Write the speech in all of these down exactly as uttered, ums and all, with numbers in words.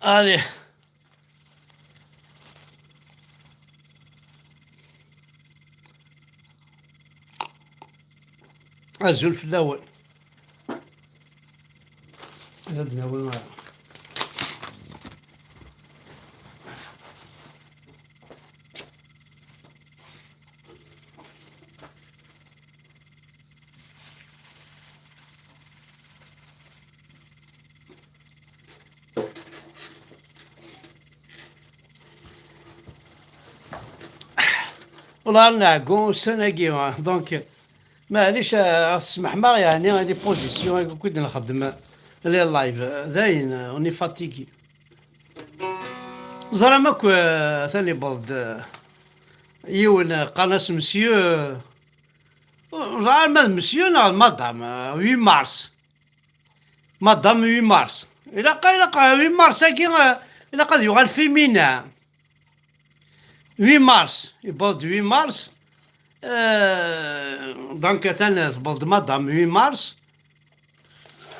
Allez. Azul fell-awen. Ad d-nawi. Wala nɛeggu ussan-agi, donc, maɛlic, ah, smeḥmaɣ, yeɛni, les positions akk i d-nxeddem, les lives, dayen, on est fatigué. Ẓram akk, ah, atan yewweḍ-d, ah, yiwen, ah, qqaren-as monsieur, ah, ur ẓriɣ ma d monsieur neɣ d madame, ah, huit mars. Madame huit mars. Ilaq, ilaq, huit mars-agi, eh, ilaq ad yuɣal féminin. Huit mars, yewweḍ-d huit mars. Eh, donc, atan tewweḍ-d madame huit mars.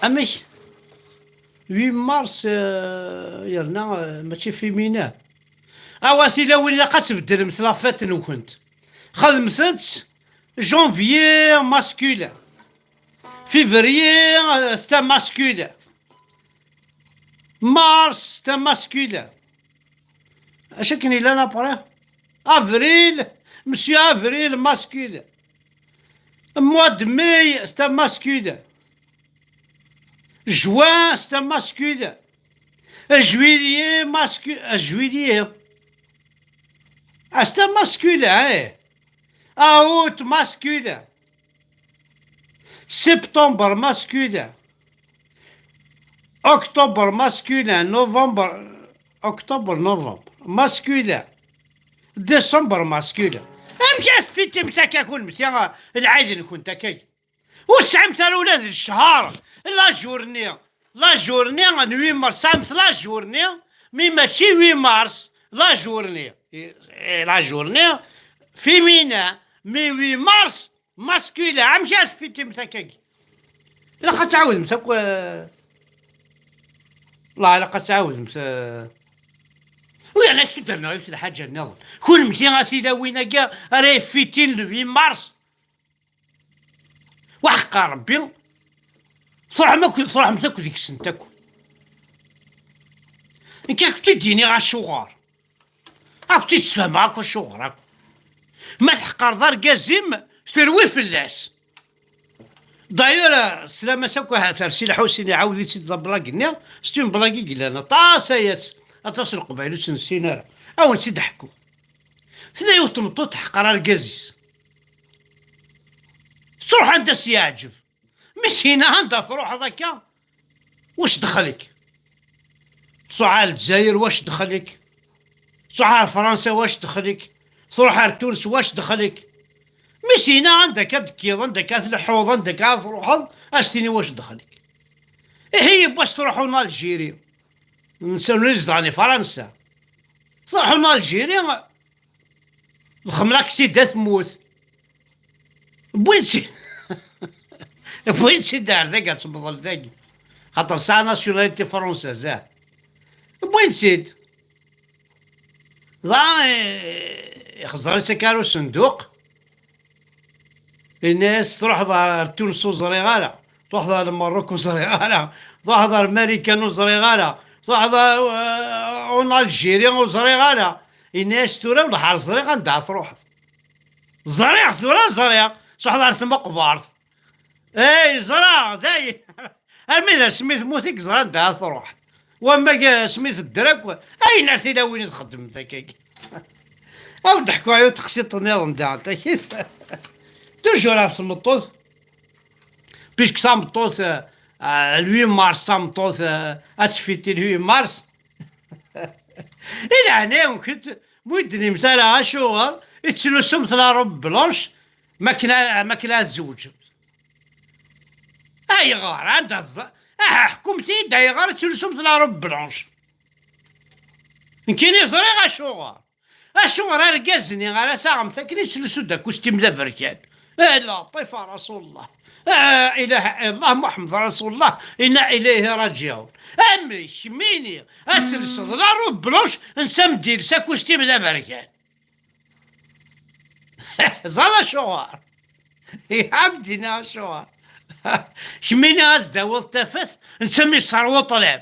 Amek? Huit mars, eh, yerna, eh, mačči féminin. Awa, tilawin, ilaq ad tbeddlemt la fête-nkent. Xedmet-tt janvier masculin. Février, euh, c'est un masculin. Mars, c'est un masculin. Acu akken yellan après? Avril, monsieur Avril, masculin. Mois de mai, c'est un masculin. Juin, c'est un masculin. Juillet, mascu-, juillet. Ah, c'est un masculin, hein. Août, masculin. Septembre, masculin. Octobre, masculin. Novembre, octobre, novembre, masculin. Décembre, masculin. Amek ara tfitimt akka kunemti, a, lɛid-nkent akka? Ur tesɛimt ara ula d ccher, la journée, la journée n huit mars, tesɛamt la journée, mais mačči huit mars, la journée. Eh, la journée féminin, mais huit mars, masculin. Amek ara tfitimt akkagi? Ilaq ad tɛawdemt akk, eh, la, ilaq ad tɛawdemt, eh, u yerna ad tfeddreɣ yiwet lḥaǧa nniḍen. Kunemti a tilawin-agi ara yeffitin le huit mars, waḥeqqa Rebbi, truḥem akk, truḥemt akk deg-sent akk. Nekk ad kent-id-iniɣ acuɣer. Ad kent-id-sfehmeɣ akk acuɣer akk. Ma tḥeqqreḍ argaz-im, terwi fell-as. D'ailleurs, teslam-as akk ahat ar Si Lḥusin, iɛawed-itt-id la blague-nni, c'est une blague i yellan aṭas ayat, aṭas n Leqbayel ur tt-nessin ara. Ad wen-tt-id-ḥkuɣ. Tella yiwet tmeṭṭut teḥqer argaz-is. Tettruḥ anda s-yeɛǧeb. Mi s-yenna anda truḥeḍ akka, wac dxel-ik? Truḥ ar Lezzayer, wac dxel-ik? Truḥ ar Fransa, wac dxel-ik? Truḥ ar Tunes, wac dxel-ik? Mi s-yenna anda akka d-tekkiḍ, anda akka tleḥḥuḍ, anda akka truḥeḍ, ad s-tini wac dxel-ik. Ihi yiwwas truḥ en Algérie. Netta ur izedɣen i Fransa. Truḥ en Algérie, Lxemra-k sida temmut. Wwin-tt-id. Wwin-tt-id ar dagi, ad temḍel dagi. Xaṭer tesɛa nationalité française, ah. Wwin-tt-id. Dɣa, eh, ixẓer-itt akka ar usenduq. Yenna-yas: "Truḥeḍ ar Tunes ur ẓriɣ ara, truḥeḍ ar Lmerruk ur ẓriɣ ara, truḥeḍ ar Marikan ur ẓriɣ ara, truḥeḍ ar, eh, en Algérie ur ẓriɣ ara." Yenna-yas: "Tura wellah ar ẓriɣ anda ara truḥeḍ. Ẓriɣ tura, ẓriɣ. Truḥeḍ ar tmeqbert." Ey, ẓriɣ, dayen. Armi d asmi temmut i yeẓra anda ara truḥ. Wamma g-, asmi tedder akk, ayen ar tilawin i txeddmemt akkagi. Ad d-ḥkuɣ yiwet teqsiṭ nniḍen daɣen, takit. Toujours ɣef tmeṭṭut. Puisque tameṭṭut, euh, euh, le huit mars, tameṭṭut, euh, ad tfiti le huit mars. I leɛnaya-nkent, ur d-tennimt ara acuɣer i tettlusumt la robe blanche makken a-, makken ad tzewǧemt. Ayɣer? Anda tẓ-, aha, ḥkumt-iyi-d ayɣer i tettlusumt la robe blanche. Nekkini ẓriɣ acuɣer. Acuɣer argaz-nni ara taɣemt akken i tettlusu-d akustim d aberkan? Eh, Laṭifa Rasulullah. Ah, ilaha illallah Muḥemmed Rasulullah, inna ilayhi raǧiɛun. Amek, mini, ad telseḍ la robe blanche, netta m-d-yelsa akustim d aberkan. Ẓer acuɣer. Iɛam dina acuɣer. Kemmini ad s-d-tawiḍ tafat, netta mi yesserwa ṭṭlam.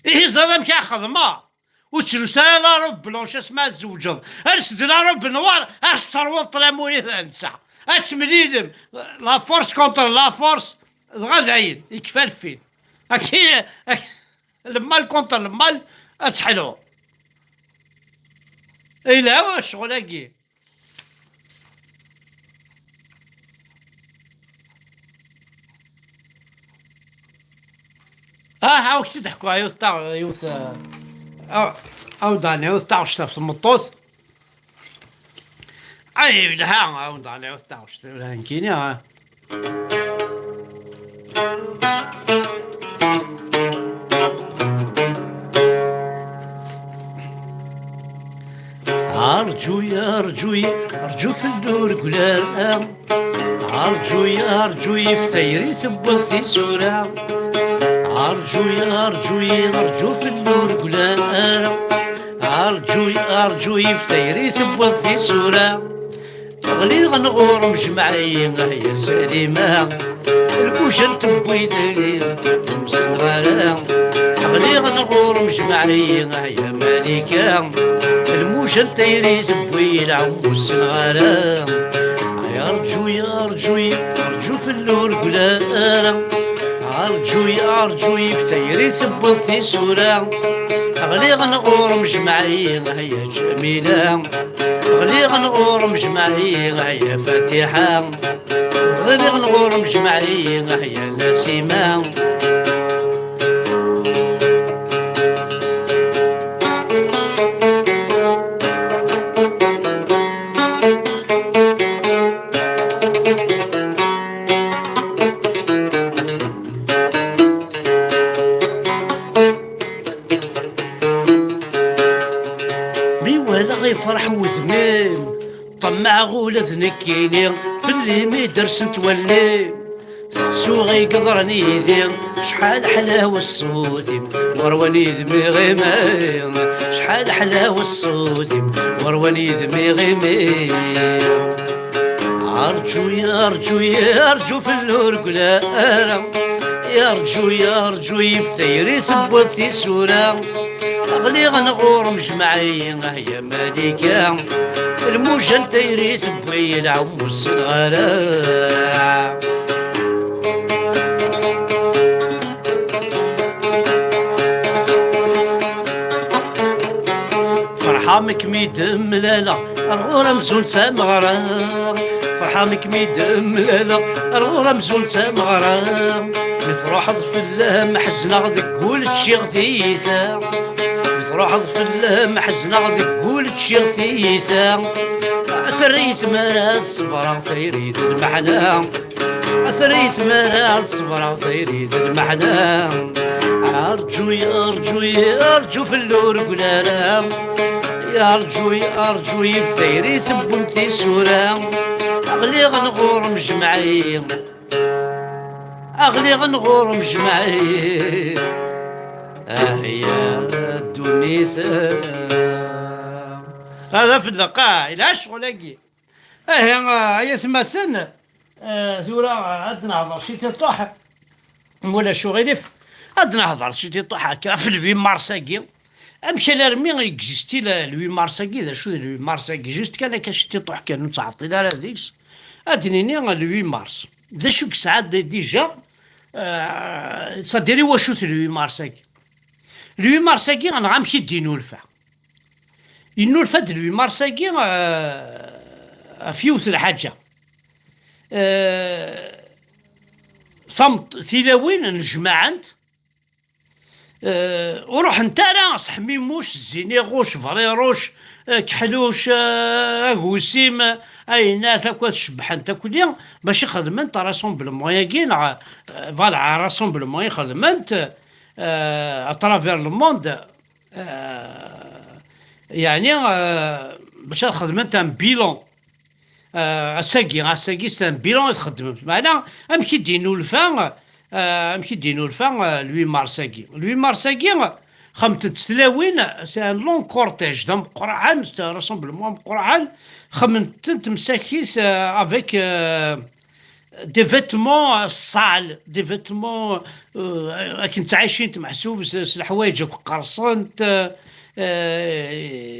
Ihi ẓer amek ara xedmeɣ. Ur ttlus ara la robe blanche asmi ara tzewǧeḍ. Ales-d la robe noire, ad s-terwuḍ ṭlam ula d netta. Ad temlilem la force contre la force, dɣa dayen, yekfa lfil. Aki, ak-, le mal contre le mal, ad teḥluḍ. Yelha ccɣel-agi. Ah, awk-t-id ḥkuɣ yiwet taɣ-, yiwet, ah, ah, awdan, yiwet taɣect ɣef tmeṭṭut. Ay, yelha, awdan, yiwet taɣect, yelha nekkini, ah. Arǧuy, arǧuy, arǧu fell-ur glan. Arǧuy, arǧuy, f tayri tewweḍ tisura. Arǧuy, arǧuy, arǧu fell-ur glan ara. Arǧuy, arǧuy, f tayri tewweḍ tisura. Ɣliɣ n ɣur-m jmeɛ-iyi, ah ya Salima. Lmuja n tewwit-agi ur msenɣ ara. Ɣliɣ n ɣur-m jmeɛ-iyi, ah ya Malika. Lmuja n tayri tewwi lɛum ur ssenɣ ara. Ay arǧu, ya arǧu, ya arǧu fell-ur glan ara. Arǧu, ya arǧu, f tayri tewweḍ tisura. Ɣliɣ n ɣur-m jmeɛ-iyi, ah ya Ǧamila. Ɣliɣ n ɣur-m jmeɛ-iyi, ah ya Fatiḥa. Ɣliɣ n ɣur-m jmeɛ-iyi, ah ya Nasima. Mi walaɣ ifreḥ wudem-im, ṭemɛeɣ ula d nekkini, fell-i mi d-rsent wallen-im. Tettuɣ i yeḍran yid-i, acḥal ḥlaw ṣṣut-im, ɣer wanid mi ɣimiɣ, acḥal ḥlaw ṣṣut-im, ɣer wanid mi ɣimiɣ. Arǧu, ya arǧu, ya arǧu fell-ur glan ara. Ya arǧu, ya arǧu, f tayri tewweḍ tisura. Ɣliɣ n ɣur-m jmeɛ-iyi, ah ya Malika. Lmuja n tayri tewwi lɛum ur ssenɣ ara. Ferḥeɣ mi kem-id-mlaleɣ, ar ɣur amzun d tameɣra. Ferḥeɣ mi kem-id-mlaleɣ, ar ɣur amzun d tameɣra. Mi truḥeḍ fell-am ḥezneɣ, deg wul ččiɣ tiyita. Mi truḥeḍ fell-am ḥezneɣ, deg wul ččiɣ tiyita. Terra-yi tmara ad ṣebreɣ, tayri d lmeḥna. Atan ay tmara ad ṣebreɣ, tayri d lmeḥna. Arǧu, ya arǧu, ya arǧu fell-ur glan ara. Ya arǧu, ya arǧu, f tayri tewwim tisura. Ɣliɣ n ɣur-m jmeɛ-iyi. Ɣliɣ n ɣur-m jmeɛ-iyi. Ah ya ddunit. Hada fi lqaɛ, yelha ccɣel-agi. Ihi, ay atmaten, eh, tura ad nehḍer ci tiṭuḥ, ma ulac uɣilif, ad nehḍer ci tiṭuḥ akka ɣef le huit mars-agi. Amek alarmi i existi le, le huit mars-agi? D acu d le huit mars-agi? Juste kan akka ci tiṭuḥ kan, ur ttɛeṭṭil ara deg-s. Ad d-nini le huit mars. D acu i yesɛa d-, déjà, eh, c'est-à-dire i wacu-t le huit mars-agi? Le huit mars-agi, neɣ amek i d-innulfa? Yennulfa-d le huit mars-agi, eh, ɣef yiwet n lḥaǧa. Eh, tameṭ-, tilawin nnejmaɛent, eh, ur ruḥent ara s ḥmimuc, zziniɣuc, briruc, eh, keḥluc, eh, agusim, eh, ayennat akk ad cebbḥent akk-nni, bac i xedment rassemblement-agi, neɣ, eh, voilà, rassemblement i xedment, eh, à travers le monde. Eh, yeɛni, eh, bac ad xedment un bilan. Euh, ass-agi, ass-agi, c'est un bilan i txeddmemt. Meɛna, amek i d-innulfa, euh, amek i d-innulfa, euh, le huit mars-agi? Le huit mars-agi, xemtent tlawin, c'est un long cortège, d ameqqran, c'est un rassemblement ameqqran, xemtent msakit, euh, avec, euh, des vêtements, euh, sales, des vêtements, euh, akken ttɛicint meḥsub s, s leḥwayeǧ akk qerṣent, euh, euh,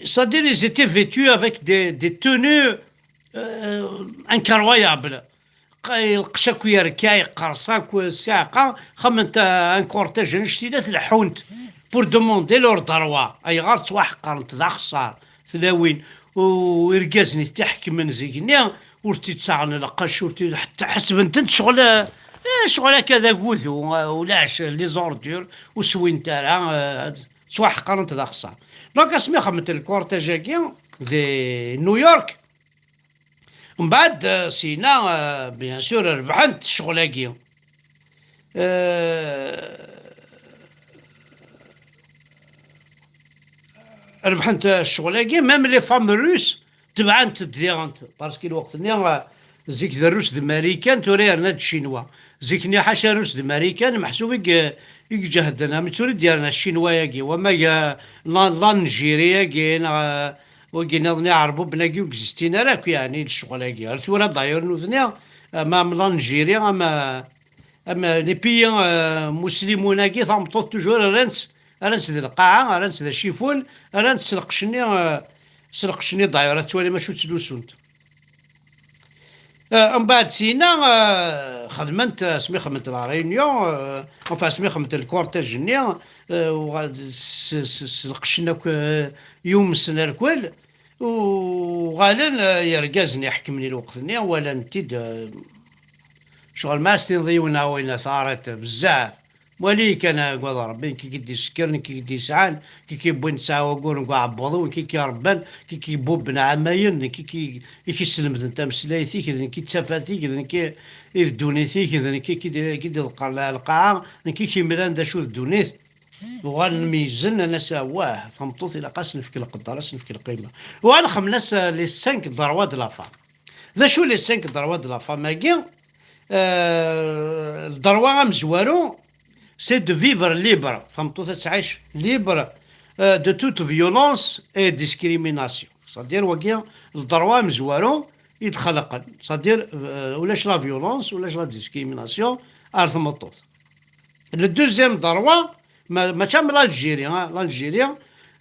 c'est-à-dire, ils étaient vêtus avec des, des tenues, euh, incroyables. Q-, lqecc akk yerka, yeqqers akk, ssiɛqa, xemment, euh, un cortège annect-ila, tleḥḥunt pour demander leur droit. Ayɣer ttwaḥeqrent, d axeṣṣar, tlawin. U irgazen i t-iḥekmen zik-nni, ur t-id-ttaɣen lqecc, ur t-id-, ḥetta ḥesben-tent ccɣel, eh, ccɣel akka d agudu, eh, ulac, les ordures, ur swint ara, eh, ttwaḥeqrent, d axeṣṣar. Donc, asmi xemment lkurtaj-agi di New York, mbeɛd, eh, sina, eh, bien sûr, rebḥent ccɣel-agi. Eh, rebḥent ccɣel-agi, même les femmes russes tebɛent-d diɣen, parce que lweqt-nni, eh, zik d Rrus d Marikan, tura yerna-d Ccinwa. Zik-nni ḥaca Rrus d Marikan, meḥsub i i iǧehden, am tura i d-yerna Ccinwa-agi, wama ga-, la-, l'Algérie-agi, neɣ, eh, wagi nniḍen Iɛerbuben-agi ur existin ara akk, yeɛni, lecɣel-agi. Ar tura, d'ailleurs, nutni, am, am l'Algérie, am, am les pays, euh, muslimun-agi, tameṭṭut toujours rran-tt, rran-tt d lqaɛa, rran-tt d acifun, rran-tt s lqecc-nni, euh, s lqecc-nni, d'ailleurs, ad twalim acu ttlusunt. Euh, mbeɛd sina, euh, xedment, asmi xedment la réunion, euh, enfin, asmi xedment lkurtaj-nni, euh, uɣal s, s, s lqecc-nni akk, euh, yumsen alkul. Uɣalen, eh, yergazen iḥekmen i lweqt-nni, walan-t-id, eh, ccɣel ma as-tiniḍ i yiwen, a win, a taɣriḍ bezzaf. Wali kan, agad Rebbi, nekk i k-id-isekkren, nekk i k-id-yesɛan, nekk i k-iwwin tesɛa waggur n uɛebbuḍ-iw, nekk i k-irebban, nekk i k-ibubben ɛamayen, nekk i k-, i k-islemden tameslayt-ik, d nekk i d tafat-ik, d nekk i, i d ddunit-ik, d nekk i k-id-, i k-id-iḍeqqren lqaɛa, nekk i k-imlan d acu d ddunit. Uɣalen meyyzen, nnan-as, awah, tameṭṭut ilaq ad s-nefk lqedder, ad s-nefk lqima. Uɣalen xemmen-as, euh, les cinq droits de la femme. D acu les cinq droits de la femme-agi? Euh, le droit amezwaru, c'est de vivre libre. Tameṭṭut ad tɛic libre, euh, de toute violence et discrimination. C'est-à-dire, wagi, le droit amezwaru i d-xelqen. C'est-à-dire, euh, ulac la violence, ulac la discrimination ar tmeṭṭut. Le deuxième droit, ma-, mačči am l'Algérie, hein, l'Algérie,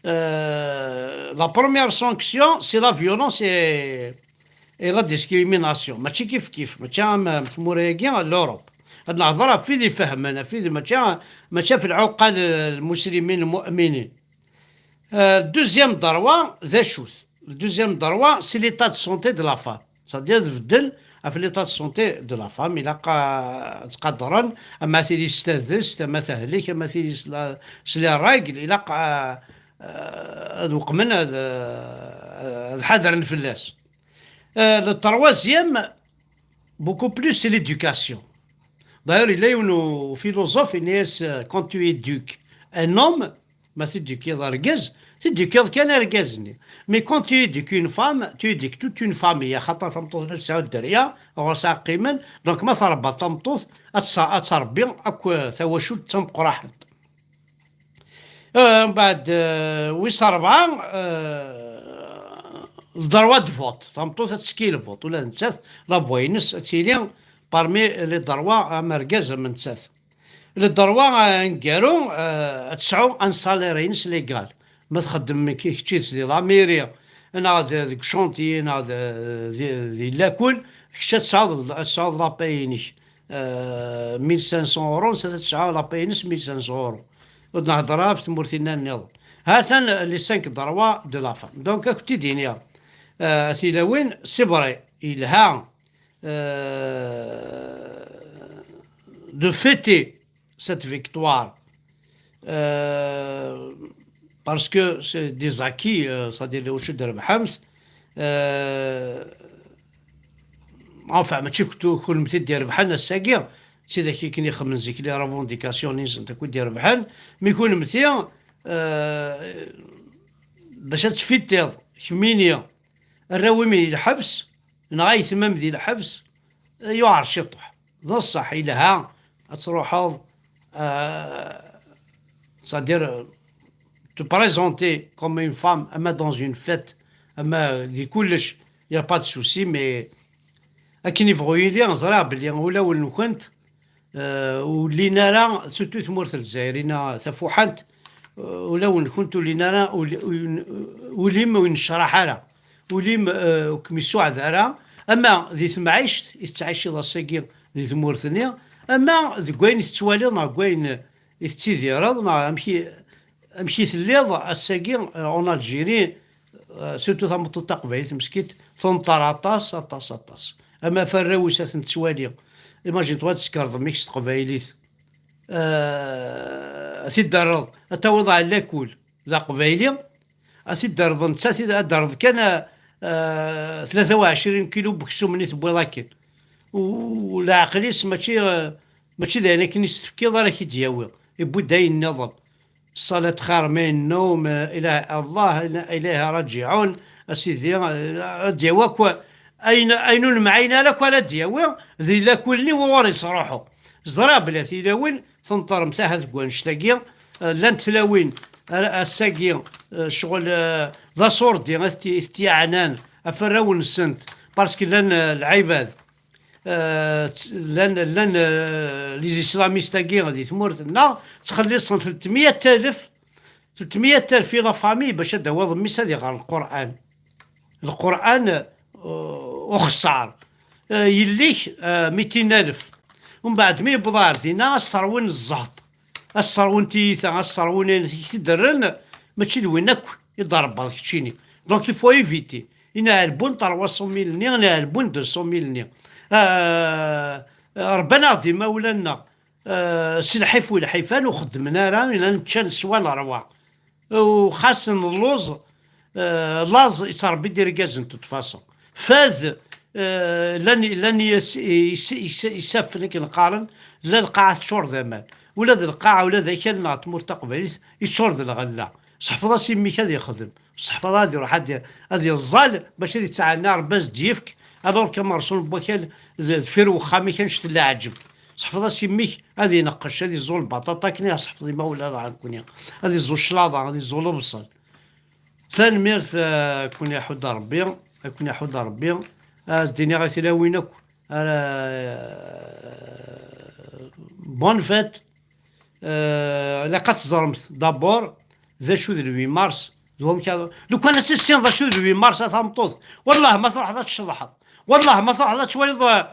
euh, la première sanction, c'est la violence et, et la discrimination. Mačči kif kif, mačči am, am tmura-agi, l'Europe. Ad nehḍer ɣef wid ifehmen, ɣef wid mačči, mačči ɣef lɛuqal, euh, lmuslimin, lmu'minin. Euh, deuxième droit, d acu-t? Le deuxième droit, c'est l'état de santé de la femme. C'est-à-dire, tbeddel ɣef l'état de santé de la femme, ilaq, euh, ad tt-qadren, ama tili s tadest, ama tehlek, ama tili s la, s les règles, ilaq, euh, euh, ad weqmen, ad, euh, ad ḥadren fell-as. Euh, le troisième, beaucoup plus, c'est l'éducation. D'ailleurs, il y a un philosophe, il dit, euh, quand tu éduques un homme, ma t-id-tukiḍ argaz, t-id-tukiḍ kan argaz-nni. Mais quand tu éduques une femme, tu éduques toute une famille. Axaṭer tameṭṭut-nni tesɛa dderya, ɣur-s ɛqimen. Donc, ma tṛebbaḍ tameṭṭut, ad tt-, ad tṛebbi akk tawacult d tameqqraḥent. Euh, mbeɛd, euh, wis ṛebɛa, euh, le droit de vote. Tameṭṭut ad teski lvuṭ, ula d nettat, la voix-ines ad tili parmi les droits am argaz am nettat. Le droit, euh, aneggaru, euh, ad tesɛu un salaire-ines légal. Ma txeddem k-, kečč di la mairie, neɣ d-, deg chantier, neɣ d-, di, di lakul, kečč ad tesɛuḍ, ad tesɛuḍ la paie-inek. Euh, mille cinq cents euros, nettat ad tesɛu la paie-ines mille cinq cents euros. Ur d-nehder ara ɣef tmurt-inna nniḍen. Ha-t-an les cinq droits de la femme. Donc, ad kent-id-iniɣ, euh, a tilawin, c'est vrai, yelha, euh, de fêter cette victoire, euh, parce que c'est des acquis, euh, c'est-à-dire les wacu d-trebḥemt, euh, enfin, mačči ktu-, kunemti d-irebḥen ass-agi, d tidak i ken-ixemmen zik les revendications-nsent akk i d-irebḥen, mi kunemti, euh, bac ad tfitiḍ kemmini arraw-im di lḥebs, neɣ ayetma-m di lḥebs, yuɛer ciṭuḥ. D ṣṣeḥ, yelha ad truḥeḍ, euh, c'est-à-dire, euh, te présenter comme une femme, ama dans une fête, ama di kullec, y a pas de souci, mais akken ibɣu yili, ẓriɣ belli ulawen-nkent, euh, ur llin ara, surtout tmurt n Lezzayer-ina tafuḥant, euh, ulawen-nkent ur llin ara, ul-, ul-, ul-im ur yennecraḥ ara, ul-im, euh, ur kem-yessuɛed ara, ama di temɛict i tettɛiciḍ ass-agi di tmurt-nni, ama deg wayen i tettwaliḍ neɣ deg wayen i tettidireḍ, neɣ amek i, amek i telliḍ ass-agi, euh, en Algérie, euh, surtout tameṭṭut taqbaylit meskint, tunṭer aṭas, aṭas, aṭas. Ama ɣef warraw-is ad ten-tettwali. Imagine-toi ad tsekreḍ mmi-k s teqbaylit. Euh, ad t-id-terreḍ, ad tawiḍ ɣer lakul d aqbayli, ad t-id-terreḍ netta, ad t-id-, ad d-terreḍ kan, euh, tlata u ɛecrin kilu n weksum-nni tewwiḍ akken. U, u leɛqel-is mačči, euh, mačči d ayen akken i s-tefkiḍ ara k-id-yawi. Yewwi-d ayen nniḍen. Ṣṣalat xir min nnum, ilah Allah, ilayha raǧiɛun, a sidi, ad d-yawi akk ayen, ayen ur nemɛin ara akk ara d-yawi, di lakul-nni wuɣur yettruḥu. Ẓriɣ belli tilawin tenṭerremt ahat deg wannect-agi, llant tlawin ar-, ass-agi, ccɣel, d aṣurdi i t-, i t-yeɛnan ɣef warraw-nsent, parce que llan, lɛibad, euh, tt-, llan, llan, euh, les islamistes-agi di tmurt-nneɣ ttxelliṣen tletmeyya alef, tletmeyya alef i la famille bac ad d-tawiḍ mmi-s ad iɣer Lqur'an. Lqur'an, euh, uxeṣṣar. Euh, yelli-k, euh, mitin alef. Umbeɛd mi yewweḍ ɣer dinna, ad s-terwin zzheṭ, ad s-terwin tiyita, ad s-terwin ayen i k-id-rren, mačči d win akk i d-trebbaḍ keččini. Donc il faut éviter. Inaɛelbun trois cent mille-nni, inaɛelbun deux cent mille-nni. Ah, rebban-aɣ-d imawlan-nneɣ, ah, s lḥif u lḥifan ur xeddmen ara, llan ččan swan ṛwa. U xas nelluẓ, ah, laẓ yettṛebbi-d irgazen de toute façon. Fad, ah, llan, llan yas-, yas-, yas-, isaffen akken qqaren, la lqaɛa teččur d aman. Ula d lqaɛa, ula d akal-nneɣ n tmurt taqbaylit yeččur d lɣella. Seḥfeḍ-as i mmi-k ad yexdem. Seḥfeḍ ad iruḥ ad, ad yeẓẓal bac ad yettɛenni Ṛebbi ad s-d-yefk, alors que amerṣun n wakal d-, deffir wexxam-ik annect n leɛǧeb. Seḥfeḍ-as i mmi-k ad ineqqec, ad iẓẓu lbaṭaṭa akken i aɣ-seḥfeḍ imawlan nekkni. Ad iẓẓu cclaḍa, ad iẓẓu lebṣel. Tanemmirt, eh, ad ken-iḥudd Ṛebbi, ad ken-iḥudd Ṛebbi. Ad s-d-iniɣ i tilawin akk, ara, bonne fête. Euh, ilaq ad teẓremt d'abord d acu d le huit mars, d wamek ara, lukan ad tissineḍ d acu d le huit mars a tameṭṭut, wallah ma truḥeḍ ad tceḍḥeḍ, wallah ma truḥeḍ ad twaliḍ, euh,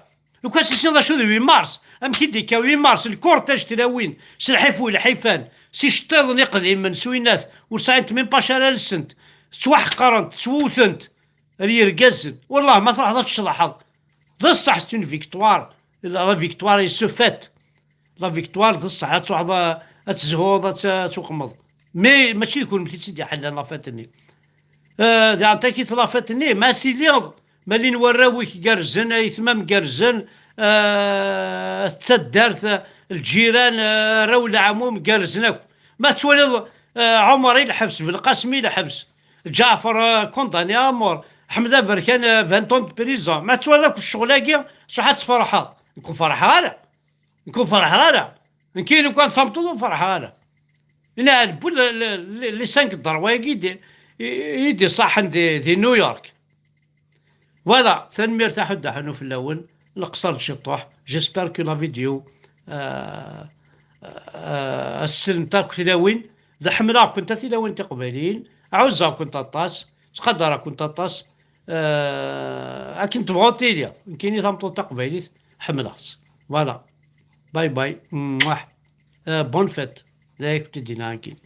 lukan ad tissineḍ d acu d le huit mars, amek i d-ikka huit mars, lkurtaj tlawin, s lḥif u lḥifan, s iceṭṭiḍen iqdimen, s winat, ur sɛint même pas ara lsent, ttwaḥeqrent, ttwewtent, ar yirgazen, wallah ma truḥeḍ ad tceḍḥeḍ, d ṣṣeḥ, c'est une victoire, la victoire est se faite. La victoire d ṣṣeḥ, ad truḥeḍ a-, ad tezhuḍ, ad t-, ad tuqmeḍ. Mais mačči d kunmti i tt-id-iḥellan la fête-nni. Euh, di ɛentakit la fête-nni, ma tiliḍ, ma lin warraw-ik gerrzen, aytma-m gerrzen, euh, at taddart, lǧiran, euh, arraw leɛmum gerrzen akk. Ma twaliḍ, euh, Ɛumer i lḥebs, Belqasem i lḥebs, Ǧaɛfer, euh, condamné à mort, Ḥmed Aberkan, euh, vingt ans de prison. Ma twaliḍ akk ccɣel-agi, truḥ ad tferḥeḍ. Nekk ur ferḥeɣ ara. Nekk ur ferḥeɣ ara. Nekk lukan d tameṭṭut ur ferḥeɣ ara. Inaɛelbun, le, le, le, les cinq ḍerwa-agi i d-, i, i d-iṣaḥen di, di New York. Voilà, tanemmirt a Ḥud Aḥunu fell-awen, nqeṣṣer-d ciṭuḥ. J'espère que la vidéo, euh, euh, ad s-sirent akk tilawin. D ḥemmleɣ-kent a tilawin tiqbayliyin, ɛuzzeɣ-kent aṭas, ttqadareɣ-kent aṭas. Euh, akken tebɣuḍ tiliḍ, nekkini tameṭṭut taqbaylit ḥemmleɣ-tt. Voilà. Bye bye. Mwah. Euh, bonne fête. D ayen i kent-id-yenna akkin.